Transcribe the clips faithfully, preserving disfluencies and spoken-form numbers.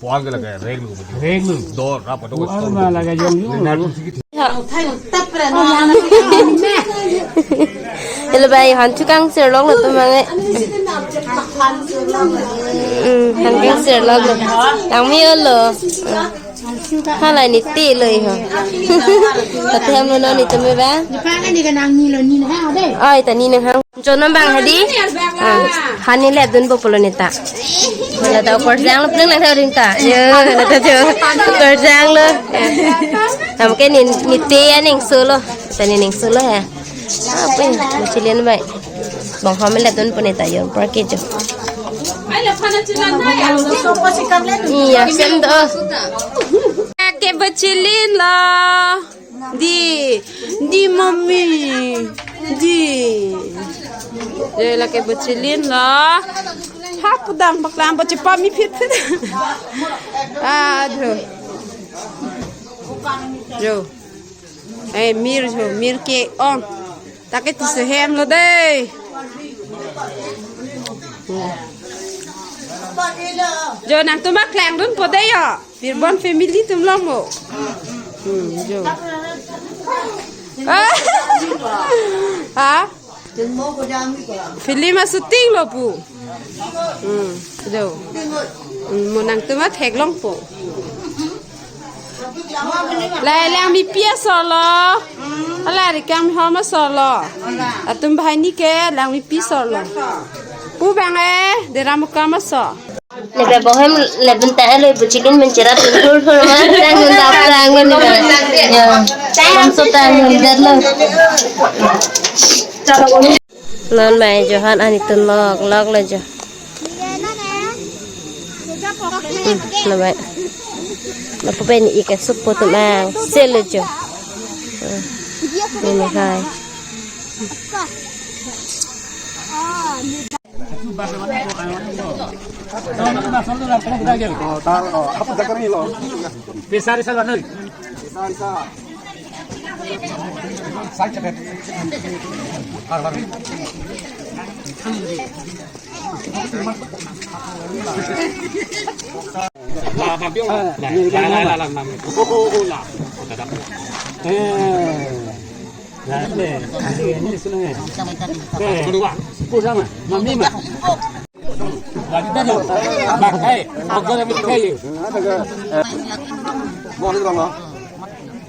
Puan ke lake reng lu. Reng lu. Dor, rap, dor. Puan ma lake jong jong. Hello, bai, han chukang sirlok lo tum mangai. Hmm, han kang sirlok lo. Tangmi olo. Halai ne te lo iho. Tatem lo non itum ba. Oi, ta ne nanghang. Chonam bang hadi? Ah, hani lep dunpo pulo neta. Hala ta korjang lo pleng lang tha ring ta. Yo, hala ta jo. Korjang lo. Ham ke ne, ne te aning solo. Ta ne ning solo he. Ah, pun, chilin bai. Bang ham lep dunpo neta yo, por ke jo. Iya, sem do. Ke bachilin lo. Di, di mami, di. Ye lake bachilin lo. Hap dang paklang bachepa mi phit phit. Ah, jo. Jo. Eh, mir jo, mir ke-ong. Ta ke ti sehem lo dei. Jo nangtum bak klang dunpo dei yo. Pirbon family atum lo mo. Hmm, jo. Ha? Film a shooting lo pu. Hmm, jo. Hmm, mo nangtum a theklongpo. Lai Langmepi aso lo. Hala Rikangmihom aso lo. Atum banghini ke Langmepi aso lo. Pu bang eh, Deramukam aso. Nebe bohem lep dun ta elo bachilin menchera pin thul thul ma, tang dun ta prang dun nebe. Ya. Lam so tang dun det lo. Non bai jo han ani tun lok, lok lo jo. Hmm, non bai. Lapu bai ne ik supo tum ang, sel lo jo. Hmm. Ne ne hai.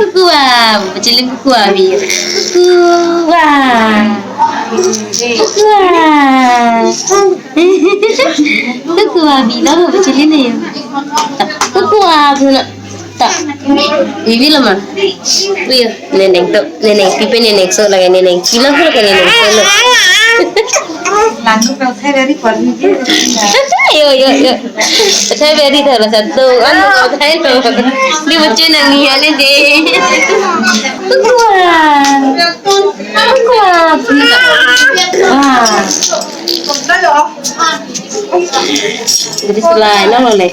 Kukua, bu pachele kukua bi. Kukua. Kukua. Kukua bi lo bu pachele ne. Kukua bu na. Ta. Bibi lo ma. Uyo, neneng to, neneng pipe neneng so lagi neneng. Sila pura ke neneng so lo. Lalu kau saya dari pagi. Yo, yo, yo. Saya beri thara satu. Anu kau saya lo. Di bocah nang ni ane de. Wah. Wah. Wah. Jadi selain apa le?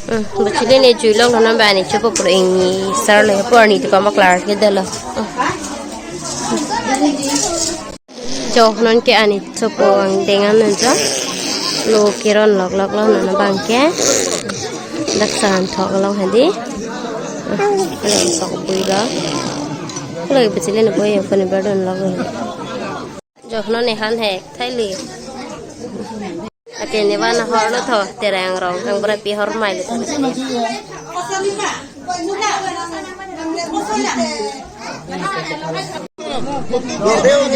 Hmm, bachili ne jui lok non ba ne chopo pro ing ni sar le por ni to kama klar ke dalo. Hmm. Jo non ke ani chopo ang dengan non jo. Lo kiron lok lok lo non bang ke. Dak san thok long hadi. Hmm, lo sok bui lo. Lo bachili ne bui yang phone ber don lok lo. Jo non ne han hek thai li. Ake ne van hor lo tho, Terang Rong kang bra pi hor mai lo.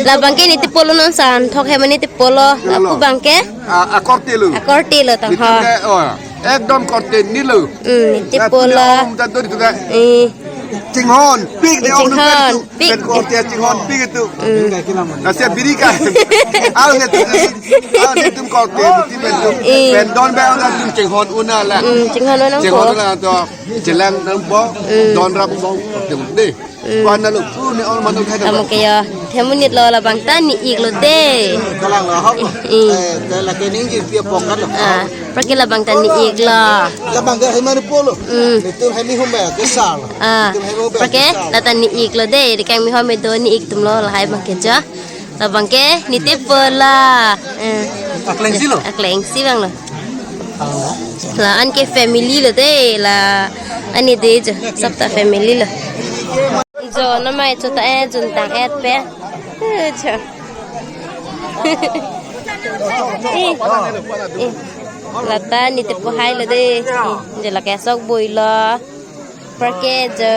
Labang ke ne ti polo non san thok he mane ti polo. Polo. Aku bang ke? A, akorte lo. Akorte lo tang. Itu ho. Ke, oh, ekdom korte ni lo. Hmm, ne ti polo. Om ta dori tu ka. Eh. Chinghon pik de. Chinghon pik. Pen korte chinghon pik itu. Hmm. Kasi biri ka. Aw ne tu. Aw ne tum korte buti pen tum. Eh. Pen don ba na tum chinghon un-e la. Hmm, chinghon un-e nang. Chinghon ko. Un-e la to. Chelang nang bo. Hmm. Don rap bo. Tum de. Hmm. Kwan na lo pu ne ol manu khai. Amo ke ya. Themunit lo labang ta ni-ik lo de. Kalang lo hok. Eh. Eh, ke la ke ning ji pia pok kan lo. Ah. Prake labang ta ni-ik lo. Labang ke hai mari polo. Hmm. Netum hai mi hum ba ke sal. Ah. Netum hai mi hum ba prake ke sal. La ta ni-ik lo de, de kang mi hom do ni-ik tum lo lahai bang ke jo. Labang ke ne ti polo. Eh. Akleng si lo. Akleng si bang lo. La an ke family lo de la. Ani de jo. Sab ta family lo. Jo namai chota e juntang et pe. Eh, jo. Eh, eh. La ta ne ti pu hai lo de. Eh, je la ke sok bui lo. Prake jo.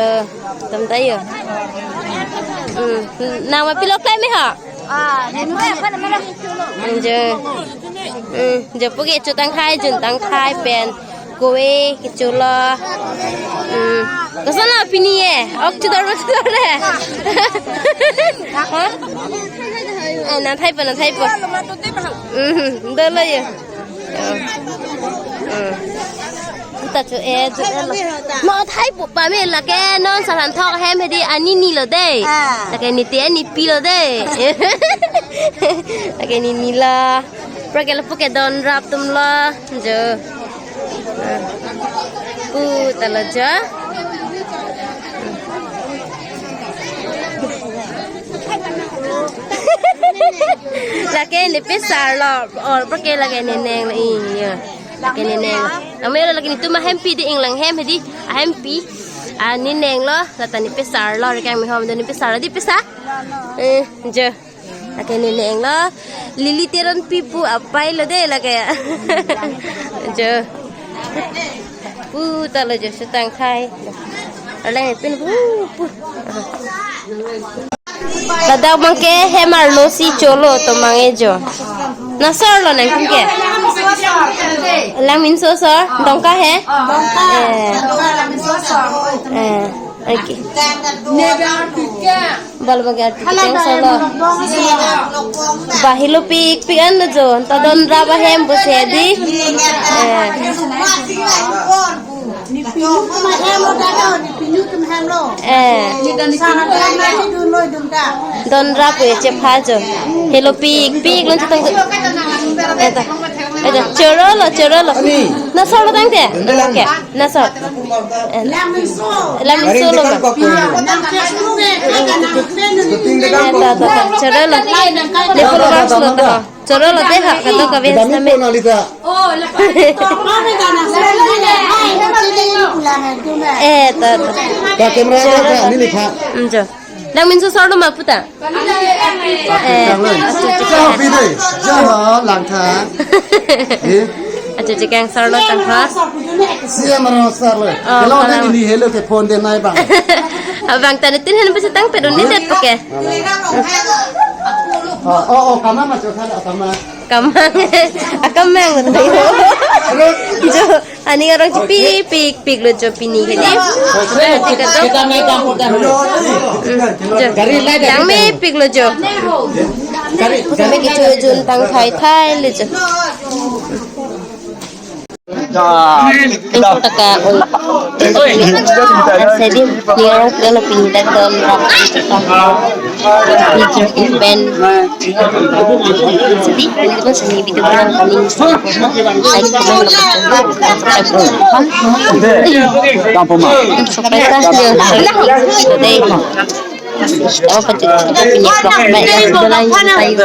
Tam ta yo. Hmm. Nang ma pilo klai me ha? Ah, nenu apa nama? Jo. Hmm. Jo pu ke chotang khai, juntang khai pen. Kove kecho lo. Hmm. Koson lo pini ye? Ok chodor ma chodor de? Ha? Eh, nang thaipo, nang thaipo. Mhm, dolo yo. Hmm. Ta cho-e, cho-e lo. Mo thaipo pame lake non Sarhan thok hem hedi ani ni lo dei. Ah. Lake niti ani pi lo dei. Lake ni ni lo. Prake lapu ke don rap atum lo. Jo. Pu ta lo jo. Lake ne pesar lo, or prake lake ne neng lo, iya. Lake ne neng lo. Nang me lo lake netum ahempi di inglang hem hedi, ahempi. Ah, ne neng lo, lata ne pesar lo, rekang me hom do ne pesar lo, di pesa. Eh, jo. Lake ne neng lo, Lily Teronpi pu apai lo dei lake. Jo. Pu ta lo jo, sutang khai. Arleng pin pu, pu. Ladak abang ke hem arlo si cholo to mang-e jo. Nasor lo nangtum ke? Langminso sor, Dongka he? Eh. Eh, okay. Bal bagi arti kita yang solo. Bahilo pikpik an lo jo. Ta don rap ahem pusi di. Eh. Eh. Don rap pu chepha jo. Helo pikpik lo chetong. Eta. Eta. Choro lo, choro lo. Nasor lo tangte. Oke. Nasor. Eh. Langminso lo ma. Eta, eta, eta. Choro lo. Nepul bang solo ta. Choro lo dei ha, kado ka bes na me. Eh, ta, ta. Ka camera ka, ka, ni ni kha. Hmm, jo. Langminso sor lo ma puta. Eh, achu, achu, achu. Achu, achu, kang sor lo tang ha. Si amaro sor lo. Oh, kalau kalau. Ni helo ke phone de nai bang. Abang tadi tin hen pasti tang pedun ni det pake. Oh, oh, oh, kamang ma chokha la kamang. Kamang. Akamang betul. Jo, ani orang chepi pikpik lo jo pini ke di. Kita mai kampung kan. Jo. Yang mepik lo jo. Kami kichu jun tang thai thai lo jo. Ingkung ta ka oi. Oi. Sedin ni orang kena pindah ke neraka. Ni pen. Sedih, ini kan seni video kan kami like, comment, subscribe. Subscribe kan dia. Apa tu? Kita punya vlog baik. Kita lagi tayo.